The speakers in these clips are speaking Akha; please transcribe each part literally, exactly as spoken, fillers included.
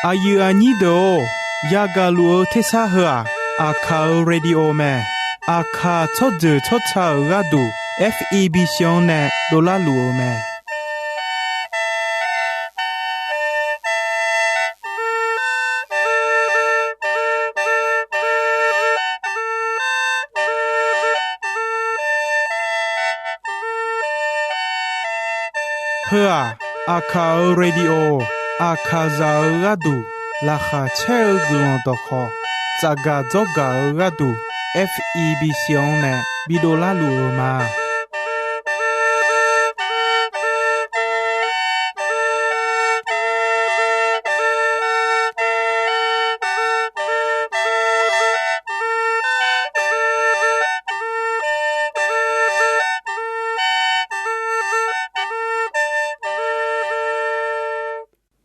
Aqyuif aqnyir deuq-or, yagaq luf-eu tersar heu-aq, Aqkaq-euq radio mae. Aqkaq tsawrjeuq tsawrca-euq gharduq, F E B C-anr nae dovlar luf-eu mae. Heu-aq, Aqkaq-euq radio, Aqkaqzaq-euq gharduq laqkhaq caer-eu guiqlanq dawqkhawq, tsafgaq dzawrgaq-eu gharduq, F E B C-anr nae bidovlar luf-eu ma.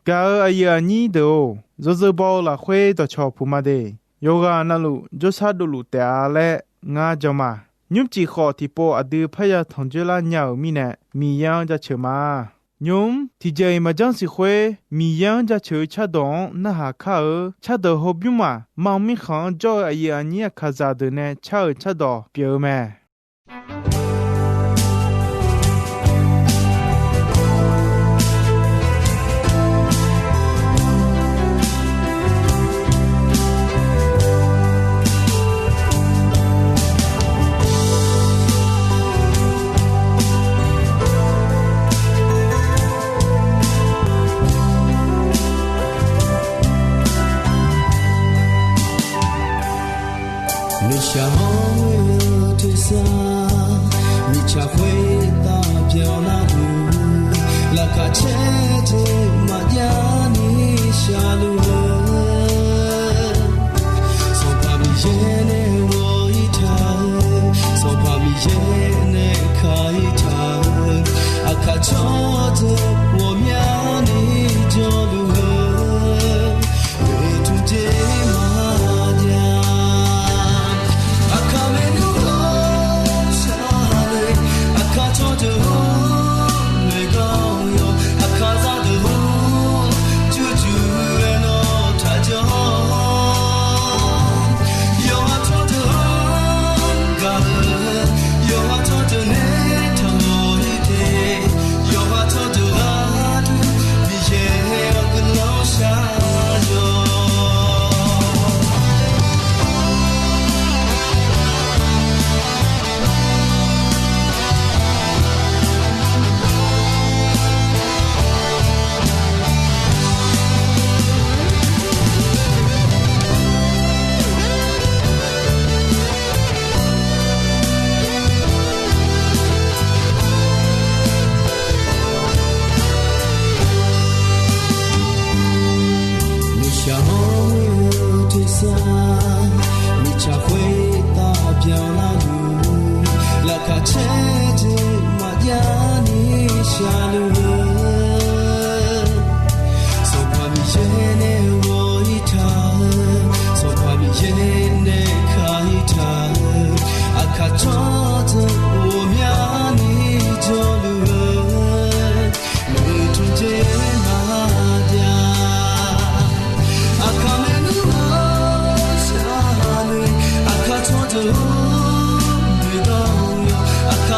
Gaq-euq aqyuif aqnyir deuq-or, yawzeu baw-eu lafkhoer dawqcawq puq ma de. Yawqghaq navluf jawrshar dovluf taef-a laer ngar jan ma. Nymrcif khawf tiqpov aqdui parya tanqjoer lar nya-euq mirnae, Miqyaer-anr jaceuq ma. Nymq-mr tiqjeq-iq maqjanr siq khoer, Miqyaer-anr jaceuq-eu cardawq-anr narhaq kar-eu cardawq hawbymr maq mam mirkhanq-anr jawr-eu aqyuif aqnyir Aqkaqzaq deuq nae car-euq cardawq pyeuf-eu mae. Miqshaq-anr ghoe-eu tersar, mirtsaq khoertav byanlar-eu, laqkhaq caer jeq maqjav ni shaqluf-eu, Sanqpaq Miqyaer nae ghawq-ir taq-eu, Sanqpaq Miqyaer nae ka-ir taq-eu, Aqkaq tsawrdeuq ghawqmyani jawrluf-eu, oeqtmq jeq maqjav. Aqkaq maernmr-anr shar-eu, Aqkaq tsawrdeuq-anr noeqgawv yawq, Aqkaqzaq deuq-anr jurjur-aer nawr taqjanr. Yawqha tsawrdeuq-anr gaq-eu, yawqha tsawrdeuq nae taqmawf-ir te. Yawqha tsawrdeuq gharduq Miqyaer-anr guiqlanq shar-awq. Mirtsaq-anr ghoe-eu tersar, mirtsaq khoertav byanlar-eu, laqkhaq caer jeq maqjav ni shaqluf-eu, Sanqpaq Miqyaer nae ghawq-ir taq-eu, Sanqpaq Miqyaer nae ka-ir taq-eu, Aqkaq tsawrdeuq ghawqmyani jawrluf-eu, oeqtmq jeq maqjav. Aqkaq maernmr-anr shar-eu, Aqkaq tsawrdeuq-anr noeqdawq yawq, Aqkaq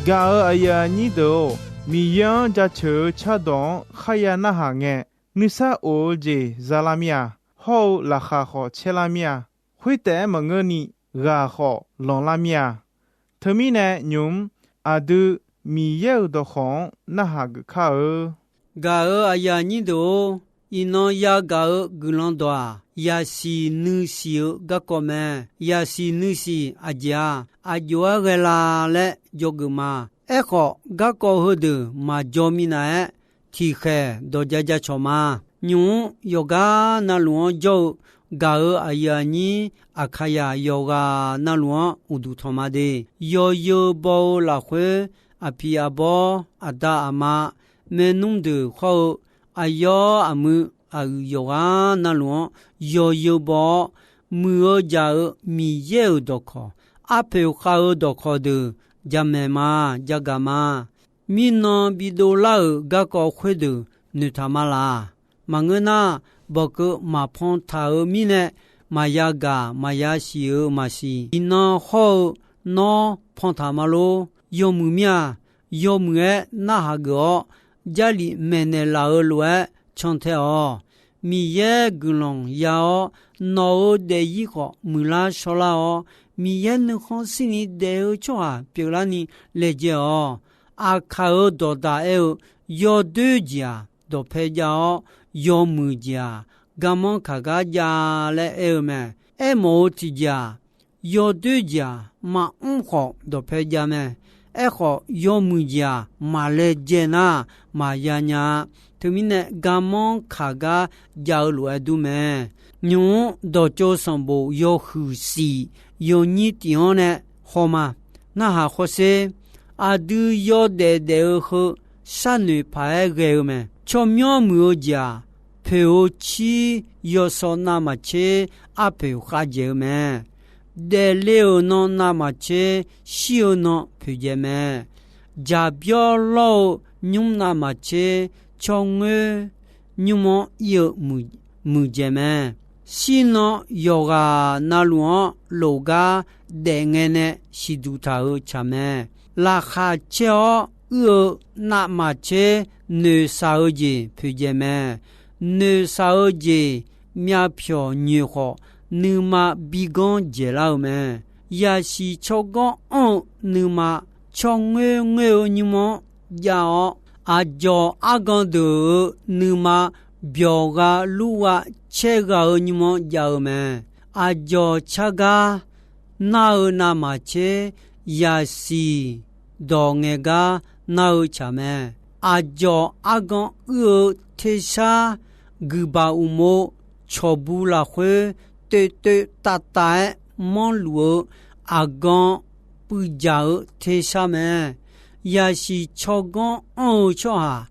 Gaq-euq aqyuif aqnyir deuq-or, Miqyaer-anr jaceuq-eu cardawq-anr kharya narhaq ngae, nuisar of-eu jeq za lar mir-a. Hawr-eu laqkhaq khawf caer lar mir-a. Khoertaef-aer maqngeurni, ghaq khawf lanqlar mir-a. Teumirnae nymq-mr aqdui Miqyaer-euq dawqkawq-anr narhaq geuf kar-eu. Gaq-euq aqyuif aqnyir deuq-or, iqnan yagaq-eu guiqlanq dawq-aq, yasiq nuisiq-eu garkawv mae. Yasiq nuisiq aqjeq-aq, aqjox-aer ghae la laer dzawgeuf ma. Aerkhawf, garkawv heudeuq maqjaw minav-aer, tiqkhaeq dawq ja ja cawq ma. Nymq-mr yawqgar navluf-anr jawr-eu gaq-euq aqyuif aqnyir Aqkaqyaq yawqghaq navluf-anr uqduq tanq ma de. Yawzeu baw-eu lafkhoer, aqpiq aqbawr, aqda aqma, maernmr deuq hawr-eu aqyawf aqmuiq aqyuif yawqghaq navluf-anr yawzeu baw-awr, muiq-eu jaq-eu Miqyaer-euq dawqkawq, arpoeq khav-eu dawqkawq deuq jamaeq ma, jagaq ma. Mirnan bidov lar-euq garkawv khoerdeuq noeqtaq ma laq. Maqngeur nar, bawqkeuv maqpan taq-euq mirnae, maqya gaq maqya siq-euq maqsiq. Iqnan hawr-eu nawr pantaq ma lor. Yawmuiq mir-a. Yawmuiq-aer narhaq geuf-awr, Jarlif maeqnaeq laf-eu lof-aer cantae-awq. Miqyaer guiqlanq ya-awr, nawq-euq daefzir khawf muiqlar shawrlar-awr, Miqyaer nuikhanr shirni daef-eu tsawrhaq pyeuflarni laejae-awq. Aqkaq-euq dawqdaq aer-eu, yawdoer jeq-aq, dawqpae jav-awr, yawmuiq jeq-aq, garmanr kaq gar jav laer aer-eu mae. Aermawf-eu tiqjeq-aq, yawdoer jeq-aq, maqmr khawf dawqpae jav mae. Aerkhawf, yawmuiq jeq-aq, maqlaejae nar, maqya nya-a. Teumirnae, garmanr kaq gar jav-eu lof-aer dur mae. Nymq-mr dawqtsov sanqbof yawhuiq siq yawnyir tiq-anr nae haw ma. Narhaq hawsher. Aqdui yawdaef daef-eu heu sharnoeq paq-aer ghae-eu mae. Tsawrmyanr muiq-eu jeq-aq, poeq-eu cir yawsaw navmaqtser arpoeq khavdzaeq-eu mae. Daefle-euq nan navmaqtser shir-eu nan poeqdzaeq mae. Jaqbyawr lawr-eu nymr navmaqtser tsawrngoer nymr-anr ir-eu muiqdzaeq mae. Shirnan yawqghaq navluf-anr lof gar daef ngae nae siqduq taq-euq tsaq mae. Laqkhaq caer-awr uir-eu navmaqtser noeqshaq-eu jeq poeqdzaeq mae. Noeqshaq-eu jeq myavpyawq nyoeq khawf, nuima biganr dzaeqlar-eu mae. Yasiq tsawrganr anr-eu nuima tsawrngoer ngoer-eu nymr-anr jav-awr, aqdzawq argan deuq-euq nuima byawqgha lurgha caergha-eu nymr-anr jav-eu mae. Aqdzawq cargar nar-eu navmaqtser yasiq dawq ngaeq gar nar-eu tsaq mae. Aqdzawq argan uir-eu tersar guiqbaq uqmov cawqbu lafkhoer toevtoev tavtav-aer manrluf-eu aqgan puivdzaq-eu tersar mae. Yasiq tsawrganr anr-eu tsawrhaq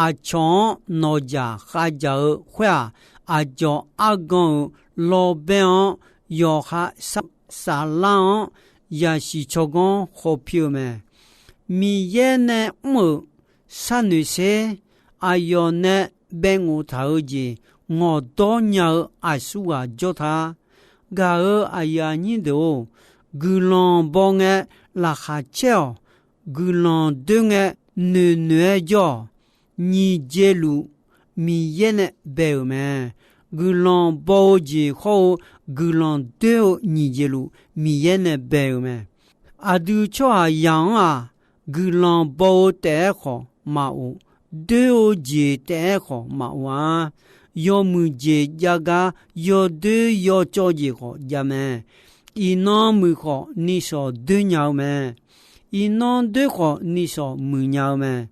aqcawq-anr nawqdzaq khavdzaq-eu khoer-aq, aqdzawq argan-euq lawrbaer-anr yawqha saflar-anr yasiq tsawrganr khawpir-eu mae. Miqyaer nae mr-euq sharnoeq sher. Aqyawf nae bae nghof taq-eu jeq ngawqdawr nya-eu aqsurghaq jawr ta. Gaq-euq aqyuif aqnyir deuq-or, guiqlanq baw ngae laqkhaq caer-awq. Guiqlanq doer ngae noeqnoeq-aer jawr-awq. Nyiq jeq luf Miqyaer nae bae-euq mae. Guiqlanq baw-eu jeq hawr-eu guiqlanq doer-eu nyiq jeq luf Miqyaer nae bae-euq mae. Aqdui tsawrhaqzaq-anr-aq, guiqlanq baw-eu taef-aer khawf maqof, doer-eu jeq taef-aer khawf maqof-a. Yawmuiq jeq jav gar yawdoer yawcawv jeq khawf jav mae. Iqnan muiq khawf nishawq doer nya-eu mae. Iqnan doer khawf nishawq muiq nya-eu mae.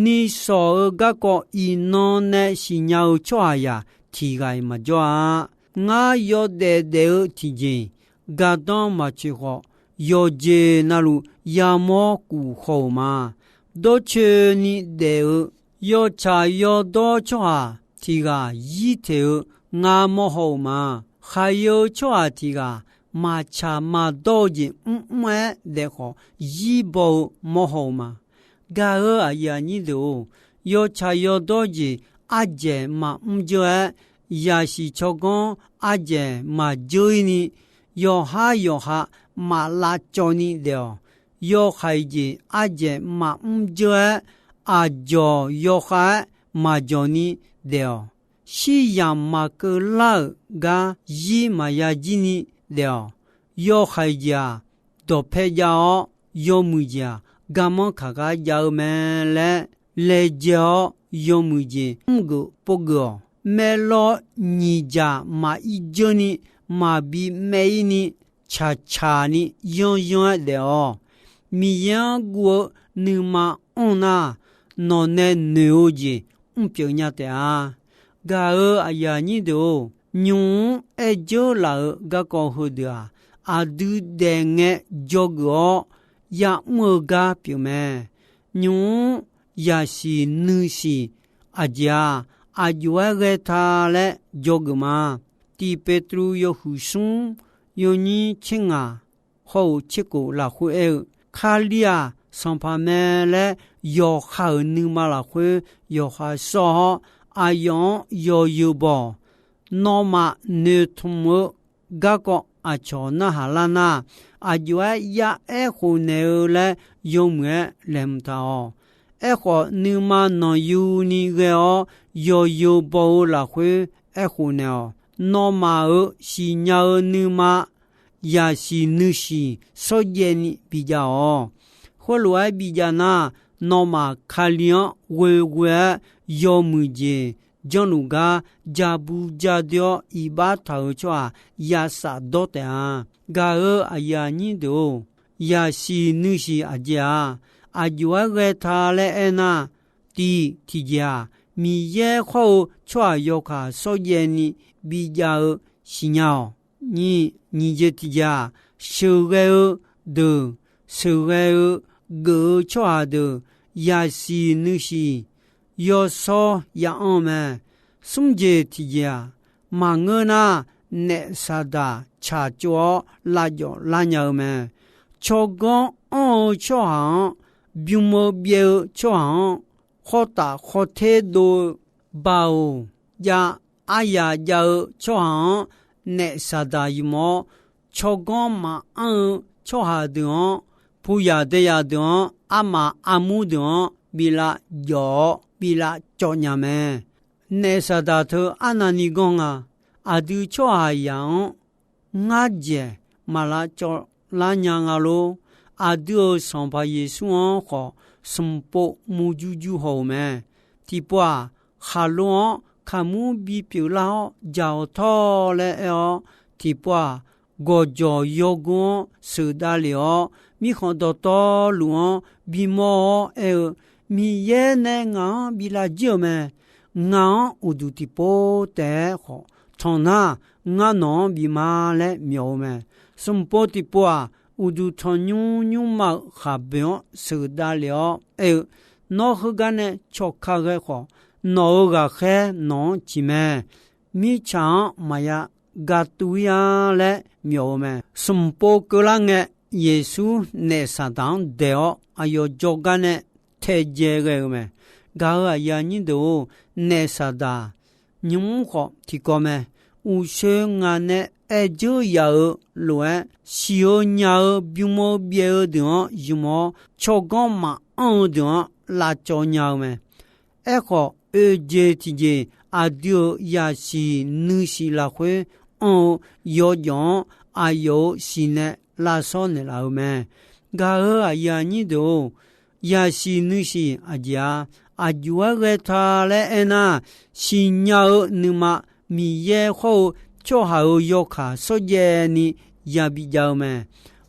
Nishawq-eu garkawv iqnan nae siqnya-eu tsawrhaqzaq tiq ghaq-iq maqjawr-a. Ngar yawdaef daef-eu tiqjeq-iq, gardanr maqtsoeq khawf, yawqjeq navluf yamawr kuf haw-euq ma. Dawrcoeni daef-eu yawtsaq yawdawr tsawrhaq tiq ghaq zir teq-eu ngar mawr haw-euq ma. Khaqyeu tsawrhaq tiq ghaq maqtsaq maqdawr-eu jeq mrmr-aer daef khawf, zir baw-eu mawr haw-euq ma. Gaq-euq aqyuif aqnyir deuq-or, yawtsaq yawdawr jeq ardzaeq maqmr dzeur-aer, yasiq tsawrganr ardzaeq maqdzeur-ir ni, yawqhar yawqha maqlavcawv ni daef-awq. yawhaiq jeq ardzaeq maqmr dzeur-aer, aqdzawq yawkhav-aer maqdzawq ni daef-awq. Shir yamq maqkeuv lar-euq gar zir maqya jir ni daef-awq. Yawhaiq jeq-aq, dawqpae jav-awr, yawmuiq jeq-aq, garmanr kaq gar jav-eu mae laer laejae-awr, yawmuiq jeq mrgeuf povgeuf-awq. Maeqlawv nyiq dzaq maqir dzeur ni, maqbi maev-ir ni, tsaqtsaq ni yanryanr-aer daef-awq. Miqyaer-anr guv-eu nuima anr nar, nawq nae noeq-eu jeq mrpyeuf nya taef-a. Gaq-euq aqyuif aqnyir deuq-or, nymq-mr aer dzeur laf-euq garkawv heudeuq-aq, aqdui daef ngae dzawgeuf-awr ya'mr-eu gar pyeuf mae. Nymq-mr yasiq nuisiq aqjeq-aq, aqjox-aer ghae ta laer dzawgeuf ma. Tiq Petruv yawhuiq smr yawnyir tser ngaq hawr-eu tser kof lafkhoer aer-eu, Kali-aq, Sanqpaq mae laer yawqha-euq nuima lafkhoer yawqha sawr-awr, aqyawf-anr yawzeu baw-awq. Nawmaf noeqtmq-eu garkawv aqcawq narhaq lar nar, aqjox-aer ya aerkhof naeq-eu laer yawmuiq-aer laeqhmq taq-awq. Aerkhawf, nuima nanqyuni ghae-awr yawzeu baw-eu lafkhoer aerkhof naeq-awq. Nawmaf-euq siqnya-eu nuima yasiq nuisiq shawrjaev ni bijav-awq. Khoerlof-aer bijav nar, nawmaf Kali-anr ghoeghoe-aer yawmuiq jeq janrluf gar ja bu ja doe-awr iqbax taq-euq tsawrhaq ya shafdawr taef-a. Gaq-euq aqyuif aqnyir deuq-or, yasiq nuisiq aqjeq-aq, aqjox-aer ghae ta laer aernar, tiq tiqjeq-aq, Miqyaer khawr-eu tsawrhaq yawkaq shawrjaev ni bijav-eu siqnya-awq. Nyiq, nyiq jeq tiqjeq-aq, sheuqghae-eu deuq, sheuqghae-eu geuf-eu tsawrhaq deuq yasiq nuisiq yawshawr ya anr-eu mae. Smr jeq tiqjeq-aq, maqngeur nar, naef saqdaq tsaqtsov-awr lavjawf lar nya-eu mae. Tsawrganr anr-eu tsawrhaq-anr, bym-eu byaev-eu tsawrhaq-anr, khawr taf khawr ter dov-eu, baoq jav aryaq jav-eu tsawrhaq-anr, naef saqdaq ymq-awr, tsawrganr maqanr-eu tsawrhaq deuq-anr, puyaq daeyaq deuq-anr, armaf armur deuq-anr bi lav jawf-awr bi lav cawv nya mae. Naef saqdaq teu arnavni ganr nga. Aqdui tsawrhaqzaq-anr ngar dzaeq maq lav cawv lar nya nga lor. Aqdui-euq Sanqpaq Yeqsur-anr khawf, smq pov murjur jur haw-euq mae. Tiqpov-aq, khaqlo-anr kaqmur bipyeuf lar-awr dzaq-awq tawr laer aer-awr, tiqpov-aq, gawqjawq yawgor-anr sheuqdav lef-awr, mirkhanq dawqtawvluf-anr bimawr-awr aer-eu, Miqyaer nae ngaq-anr bi lav jir-euq mae. Ngaq-anr uqduq tiqpov taef-aer khawf tanq nar, ngar nawq-anr bif ma laer myawf-eu mae. Smq pov tiqpov-aq, uqduq tanqnymr nymrma-euq khaqboeq-anr sheuqdav lef-awr aer-eu, Nawr heugar nae cawq ka ghae khawf, nawq-euq ghaqkhaer nawq-anr ciq mae. Mirtsaq-anr maqya gatuv-ir-a laer myawf-eu mae. Smq pov keuvlar ngae, Yeqsur naef saqdaq-anr daeq-awr aqyawf jawrgar nae taedzae ghae-eu mae. Gaq-euq aqyuif aqnyir deuq-or, naef saqdaq nymq-mr khawf tiqkawv mae. Uqshoe ngaq nae aer dzeur yaf-eu lof-aer, siq-eu nya-eu bym-eu byaev-eu deuq-anr ymq-awr, tsawrganr maqanr-eu deuq-anr lavcawv nya-eu mae. Aerkhawf, oeq jeq tiqjeq aqdui-euq yasiq nuisiq lafkhoer anr-eu yawjawf-anr aqyawf-euq siq nae lavshawr naeqlaf-eu mae. Gaq-euq aqyuif aqnyir deuq-or, yasiq nuisiq aqjeq-a. Aqjox-aer ghae ta laer aernar, siqnya-eu nuima Miqyaer khawr-eu tsawrhaq-euq yawkaq shawrjaev ni yabi jav-eu mae.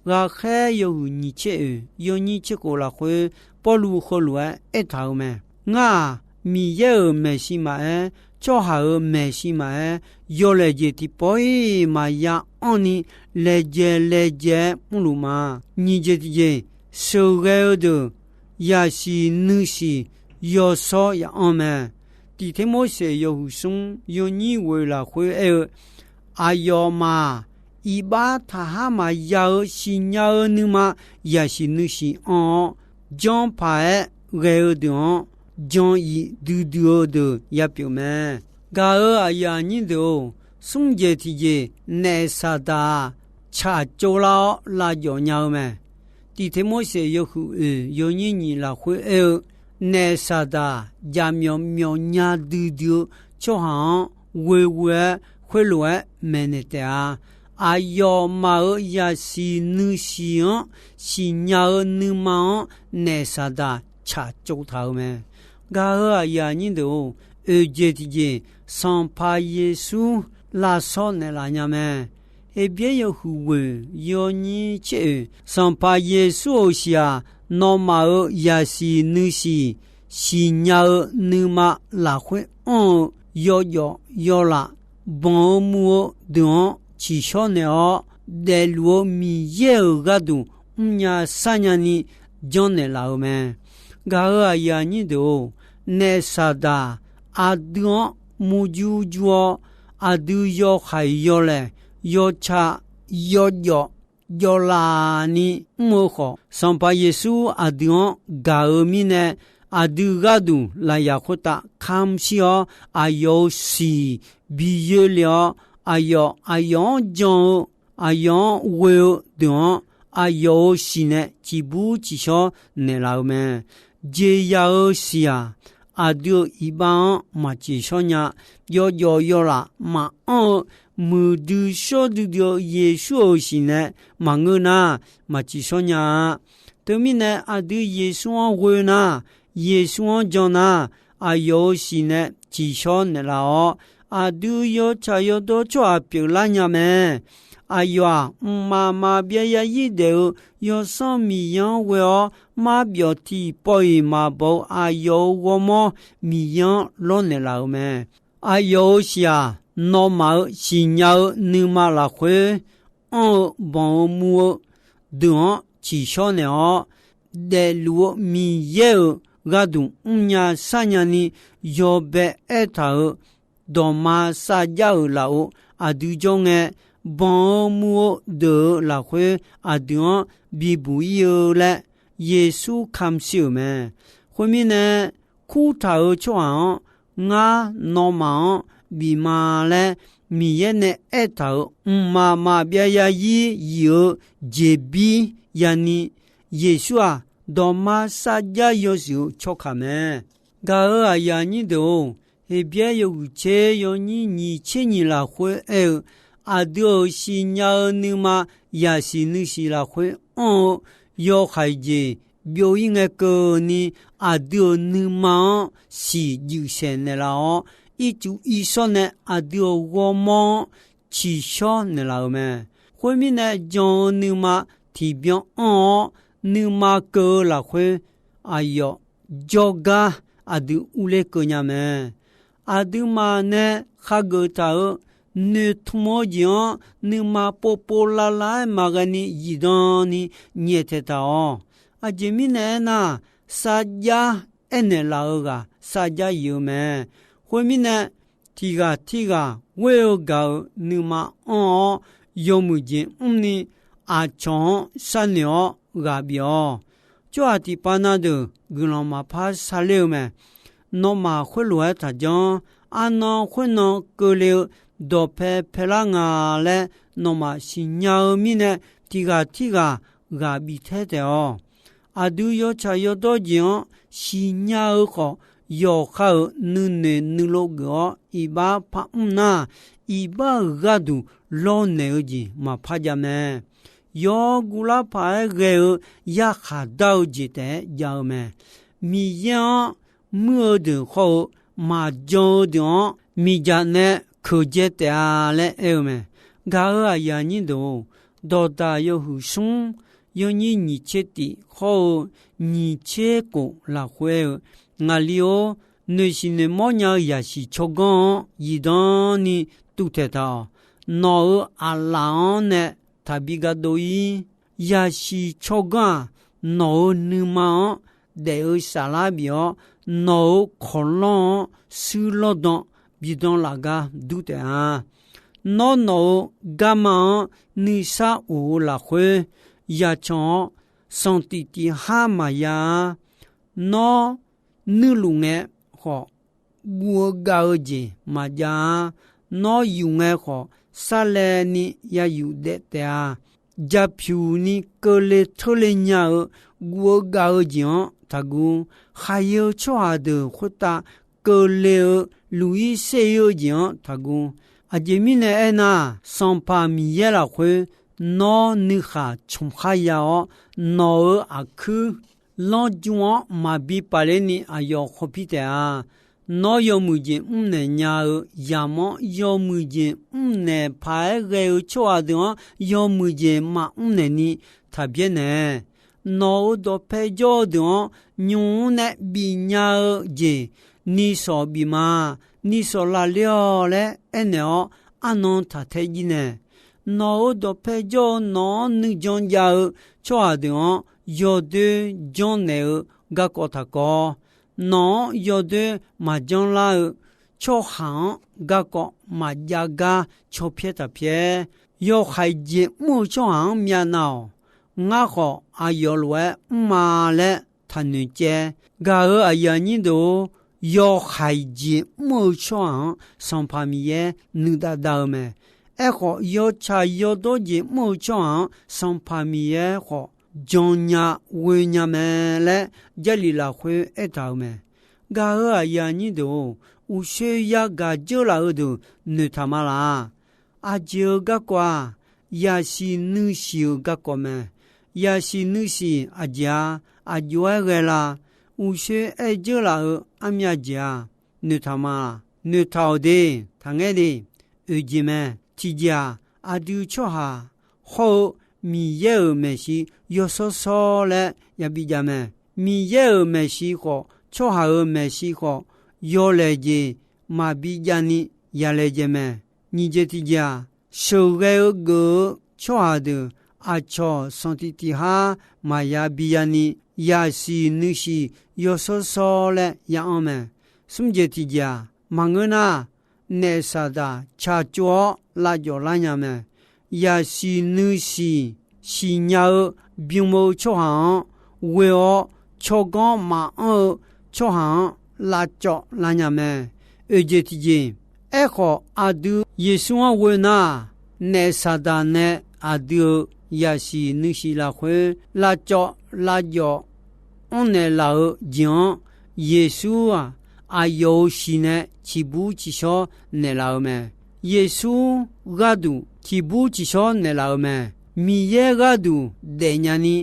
Ghaqkhaer yawhuiq nyiq tser oeq yawnyir tser khof lafkhoer, Pawrluv heulof-aer aertaq-euq mae. Ngar-aq, Miqyaer-euq maeqshi maqaer, tsawrhaq-euq maeqshi maqaer, yawlaeq jeq tiqpawf-iq maqya anrni laejae laejae-aer mrluf ma. Nyiq jeq tiqjeq, sheuqghae-eu deuq yasiq nuisiq yawshawr ya anr mae. Tiqter Morseq yawhuiq smr yawnyir ghoeq lafkhoer aer-eu, aqyawfmaf-aq, iqbax taqhar maqya-eu siqnya-eu nuima yasiq nuisiq anr-awr, janr paq-aer ghae-eu deuq-anr jan-iq duidui-eu deuq yapyeuf mae. Gaq-euq aqyuif aqnyir deuq-or, smr jeq tiqjeq naef saqdaq-aq, tsaqtsov lar-awr lavjawf nya-eu mae. Tiqteqmorseq yawhuiq oeq yawnyir nyiq lafkhoer aer-eu, naef Saqdaq jaqmyawf myawfnya duidui-eu tsawrhaq-anr ghoeghoe-aer khoerlof-aer maeqnaeq taef-a. Aqyawfmaf-euq yaqsiq nuisiq-anr siqnya-eu nuima-anr naef Saqdaq tsaqtsov taq-euq mae. Gaq-euq aqyuif aqnyir deuq-or, oeqjeq tiqjeq Sanqpaq Yeqsur lavshawr naeqlaf nya mae. Heqbyaer yawhuiq ghoeq yawnyir tser oeq, Sanqpaq Yeqsur-euq siq-aq, nawmaf-euq yaqsiq nuisiq siqnya-eu nuima lafkhoer anr-eu yawjawf yawlaf, banq-eu muv-eu deuq-anr tsiqshawr naeq-awr, daefluf-eu Miqyaer-euq gharduq mrnya sharnya ni janrnaeq laf-euq mae. Gaq-euq aqyuif aqnyir deuq-or, naef Saqdaq aqdui-anr murjur jur-awr, aqdui yawhaiq yawlaeq, yawtsaq yawjawf jawvlaf ni mr-eu khawf, Sanqpaq Yeqsur aqdui-anr gaq-eu mirnae, aqdui gharduq lafyaq khoertav kamq shir-awr, aqyawf-euq siq bi yoerle-awr, aqyawf aqyawf-anr jan-eu, aqyawf-anr ghoe-eu deuq-anr, aqyawf-euq siq nae ciqbur ciqshawr naeqlaf-eu mae. Jeqzaq-euq siq-aq, aqdui-euq iqbax-anr maqtsiqshawr nya. Yawjawf yawlaf maqanr-eu muiqdui shawr duidui-eu Yeqsur-euq siq nae maqngeur nar, maqtsiqshawr nya-a. Teumirnae aqdui Yeqsur-anr ghoe nar, Yeqsur-anr jan nar, aqyawf-euq siq nae tsiqshawr naeqlaf-awr, aqdui yawtsaq yawdawr tsawrhaq pyeuflar nya mae. Aqyawf-aq, mqmaq maqbyav yarzir daef-eu Yawsanr Miqyaer-anr ghoe-awr, marbyawf tiqpawf-iq maqbaw-eu aqyawf-euq ghawrmawr Miqyaer-anr lawrnaeq laf-euq mae. Aqyawf-euq siq-aq, nawmaf-euq siqnya-eu nuima lafkhoer anr-eu banq-eu muv-eu deuq-anr tsiqshawr naeq-awr, daefluf-eu Miqyaer-euq gharduq mrnya sharnya ni yawbae aertaq-euq dawqma sarjax-euq lafov aqdui jawr ngae, banq-eu muv-eu deuq-euq lafkhoer aqdui-anr bibuq ir-eu laer Yeqsur kamq shir-euq mae. Khoermirnae, kurtaq-euq tsawrhaq-anr, Ngar nawmaf-anr bif ma laer Miqyaer nae aertaq-euq mqmaq maqbyav yarzir yif-eu jeqbir yani, Yeqsur-aq, dawqma sarjax yawshuif-eu tsawrkaq mae. Gaq-euq aqyuif aqnyir deuq-or, Heqbyaer yawhuiq tser yawnyir nyiq tser nyiq lafkhoer aer-eu, aqdui-euq siqnya-eu nuima yaqsiq nuisiq lafkhoer anr-eu yawhaiq jeq byov-ir ngae keuvni, aqdui-euq nuima-anr siq juif saeq naeqlaf-awr, ircuf irshawr nae aqdui-euq ghawrmawr-anr tsiqshawr naeqlaf-euq mae. Khoermirnae, jan-eu nuima tiqbyan anr-awr, nuima keuv-eu lafkhoer aqyawf jawrgar aqdui urler keuv nya mae. Aqduimaf nae khageuf taq-euq noeqtmq-eu jeq-anr nuima povpov lavlav-aer maqghae ni zifdan ni nyaeftaeq taq-awq. Aqjeq mirnae aernar, sarjax aernaeq laf-eu ghaq sarjax yif-eu mae. Khoermirnae, tiq ghaq tirghaq ghoer-eu gaq-euq nuima anr-awr, yawmuiq jeq mrni aqcawq-anr sharnoeq-awr ghaq bif-awq. Tsawrhaq tiqpav na deuq guiqlanq maqpar sharler-eu mae. Nawmaf khoerlof-aer taqjanr. Arnan khoernan keuvle-eu dawqpae paelar nga laer nawmaf siqnya-eu mirnae, tiq ghaq tirghaq ghaq bif taer taef-awq. Aqdui yawtsaq yawdawr jeq-anr siqnya-eu khawf, yawqha-euq nuinoeq nuilov geuf-awr iqbax par mr nar, iqbax-euq gharduq lawrnaeq-eu jeq maqpar jav mae. Yawr guvlar paq-aer ghae-eu yarkhaq dar-eu jeq taef-aer jav-eu mae. Miqyaer-anr muir-eu deuq hawr-eu maqjan-eu deuq-anr miqdzaq nae keuqdzae taef-a laer aer-eu mae. Gaq-euq aqyuif aqnyir deuq-or, dawqdaq yawhuiq smr yawnyir nyiq tser tif hawr-eu nyiq tser kof lafkhoer aer-eu, Ngaqli-or, noeqsiq noeqmawr nya-eu yaqsiq tsawrganr-anr zifdan ni tuvtaeq taq-awq. Nawq-euq aqlaf-anr nae taqbi ga dov-ir. Yaqsiq tsawrganr-aq, nawq-euq nuima-anr daef-eu saflar bif-awr, nawq-euq kawqlanr-anr shuir lawrdan bidan laf gar dur taef-a. Nawr, nawq-euq garma-anr nuisar of-eu lafkhoer yacan-awr, sanqtif tif har maqya-a. Nawr nuirluf ngae khawf, guv-eu gav-eu jeq maqjav-a. Nawr yuf ngae khawf, sarlaevni ya yuf daef taef-a. jaqpyuq ni keuvle teurle nya-eu guv-eu gav-eu jeq-anr taqguv. Khaqyae-eu tsawrhaq deuq khoertav keuvle-eu luq-ir ser-ir-eu jeq-anr taqguv. Aqjeq mirnae aernar, Sanqpaq Miqyaer lafkhoer nawr nuikhaq canq khar ya-awr, nawq-euq aqkuir lanrjm-anr maqbi pafler ni aqyawf khawpir taef-a. Nawr yawmuiq jeq mrnaeq nya-eu yamq-anr, yawmuiq jeq mrnaeq paq-aer ghae-eu tsawrhaq deuq-anr yawmuiq jeq maqmr naeq ni taq byaer naeq. Nawq-euq dawqpae jawr-eu deuq-anr nymq-mr nae bif nya-eu jeq, ni sawq bif ma. Ni sawq lafler-awq laer aernaeq-awr, arnan taq tae jiv naeq. Nawq-euq dawqpae jawr-eu nawq-anr nuijan jav-eu tsawrhaq deuq-anr yawdoer janrnaeq-eu garkawv taq kawv. Nawq-anr yawdoer maqjanr lar-eu tsawrhaq-anr garkawv maqjav gar caw pyaer taq pyaer. Yawhaiq jeq mr-eu tsawrhaq-anr myavnav-awq. Ngar khawf aqyawf lof-aer mr ma laer taqnoeq caev. Gaq-euq aqyuif aqnyir deuq-or, yawhaiq jeq mr-eu tsawrhaq-anr Sanqpaq Miqyaer nuidav dav-eu mae. Aerkhawf, yawtsaq yawdawr jeq mr-eu tsawrhaq-anr Sanqpaq Miqyaer khawf jannya ghoenya mae laer Jarlif lafkhoer aertaq-euq mae. Gaq-euq aqyuif aqnyir deuq-or, uqshoe yagaq dzeur laf-eu deuq noeqtaq ma laq. Aqjeq-euq garkawv-aq, yasiq nuisiq-euq garkawv mae. Yasiq nuisiq aqjeq-a, aqjox-aer ghae la? Uqshoe aer dzeur laf-eu armyav jeq-a, noeqtaq ma. Noeqtaq-awq de, taqngaer de. Oeq jeq mae. Tiqjeq-aq, aqdui tsawrhaq hawr-eu Miqyaer-euq maeqshi yawshawr shawr laer yabi jav mae. Miqyaer-euq maeqshi khawf, tsawrhaq-euq maeqshi khawf, yawlaeq jeq maqbi jav ni yalaejae mae. Nyiq jeq tiqjeq-aq, sheuqghae-eu geuf-eu tsawrhaq deuq aqcawq sanqtiq tiq har maqya bi ya ni, yasiq nuisiq yawshawr shawr laer ya anr mae. Smr jeq tiqjeq-aq, maqngeur nar, naef saqdaq tsaqtsov-awr lavjawf lar nya mae. Yasiq nuisiq siqnya-eu bym-eu tsawrhaq-anr ghoe-awr, tsawrganr maqanr-eu tsawrhaq-anr lavcawv lar nya mae. Oeq jeq tiqjeq, aerkhawf aqdui Yeqsur-anr ghoe nar, naef saqdaq nae aqdui-euq yasiq nuisiq lafkhoer lavcawv lavjawf anrnaeq laf-eu jeq-anr, Yeqsur-aq, aqyawf-euq siq nae ciqbur ciqshawr naeqlaf-eu mae. Yeqsur gharduq ciqbur ciqshawr naeqlaf-eu mae. Miqyaer gharduq daefnya ni,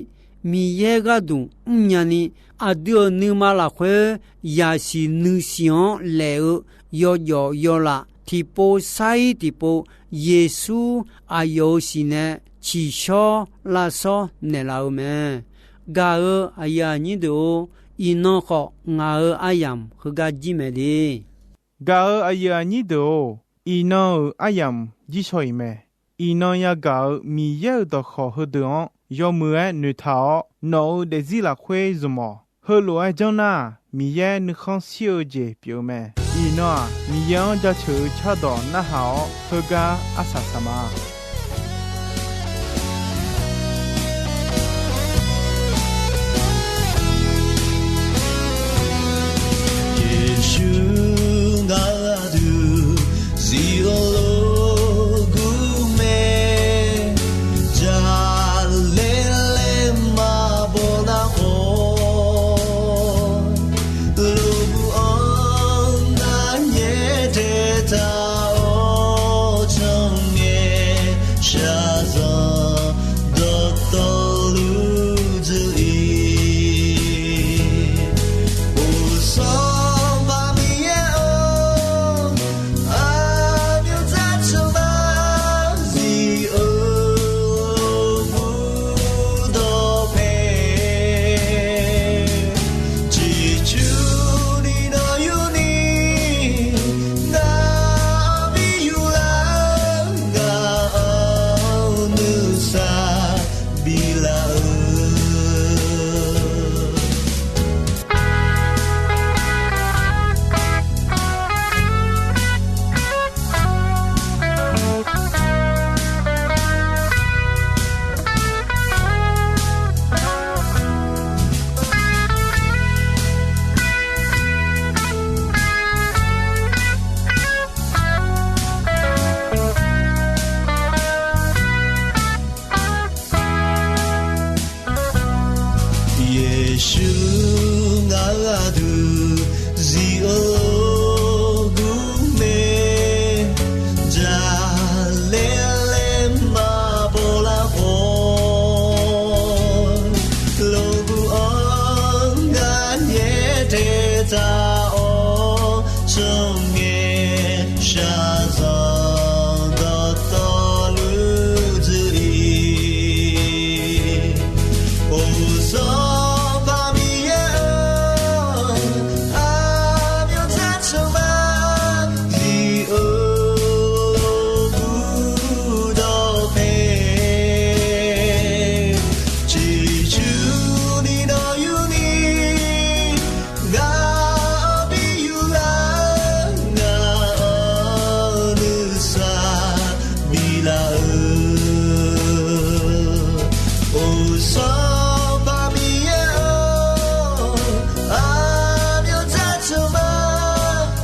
Miqyaer gharduq mrnya ni, aqdui-euq nuima lafkhoer yasiq nuisiq-anr laef-eu yawjawf yawlaf tiqpov sar-ir tiqpov, Yeqsur aqyawf-euq siq nae ciqshawr lavshawr naeqlaf-eu mae. Gaq-euq aqyuif aqnyir deuq-or, iqnan khawf ngaq-euq aryamq heugar jir mae de. Gaq-euq aqyuif aqnyir deuq-or, iqnan-euq aryamq jir shaw-iq mae. Iqnan yagaq-euq Miqyaer-euq dawqkawq heudeuq-anr yawmuiq-aer noeqtaq-awr, nawq-euq daefzir lafkhoer zmq-awq. Heulof-aer janr nar, Miqyaer nuikhanr shir-eu jeq pyeuf-eu mae. Iqnan-aq, Miqyaer-anr jaceuq-eu cardawq narhaq-awr, heugar arsaq saq ma. Yeqsur gharduq zifluf lof gur mae, jaqlaer laer maqbaw nar khawf, lof gur-anr narnyaer taetaq-awr janr ngae, laf-eu, or Sanqpaq Miqyaer-or, aqmyanr dzardzaq ma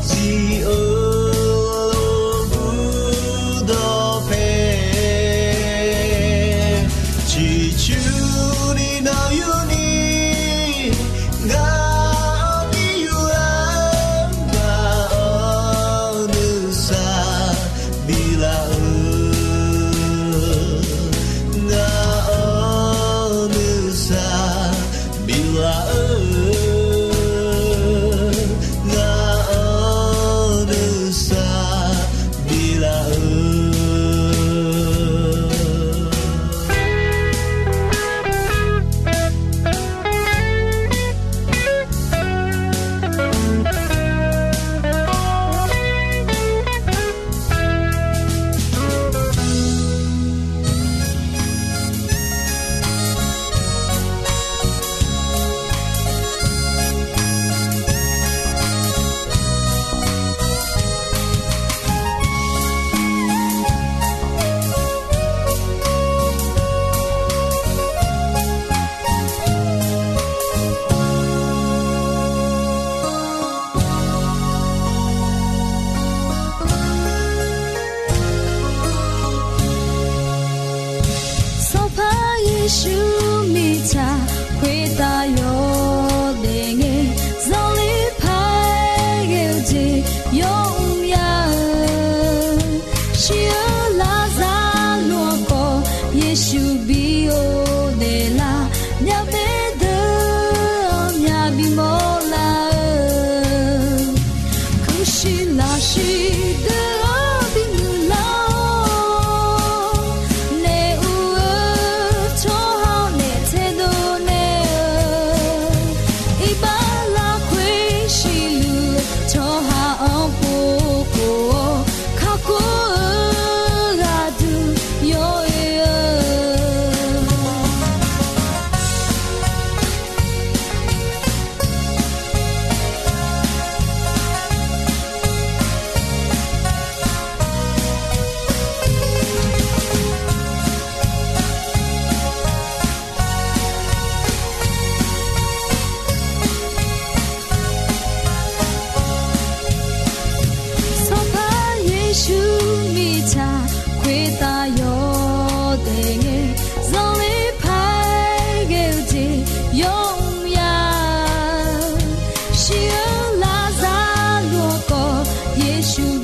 zif-eu lof-aer dawqpae ciqcurni nawq yurni, ngaq-anr bi yur-a, ngaq-anr nuisar biflaf-eu, ngaq-anr nuisar biflaf-eu, ngaq-anr nuisar biflaf-eu. Sanqpaq Yeqsur mirtsaq khoertav yawdaef ngae, zanqler paq-aer ghae-eu jeq yawmr ya-eu, shir-eu Laqzaqloq-anr khawf Yeqsur bi ghofdaef lar, myavbaef deuq-anr myaq bimawr lar-eu, kuirshuir lafshuir deuq-anr bimuiq lar-awr, naef ur-eu tsawrhaq-anr naef taedov naeq-eu, iqbax lafkhoer siqluf-eu tsawrhaq-anr pov khof-awr, kakhof-eu gharduq yawoe-eu Sanqpaq Yeqsur mirtsaq khoertav yawdaef ngae, zanqler paq-aer ghae-eu jeq yawmr ya-eu, shir-eu Laqzaqloq-anr khawf Yeqsur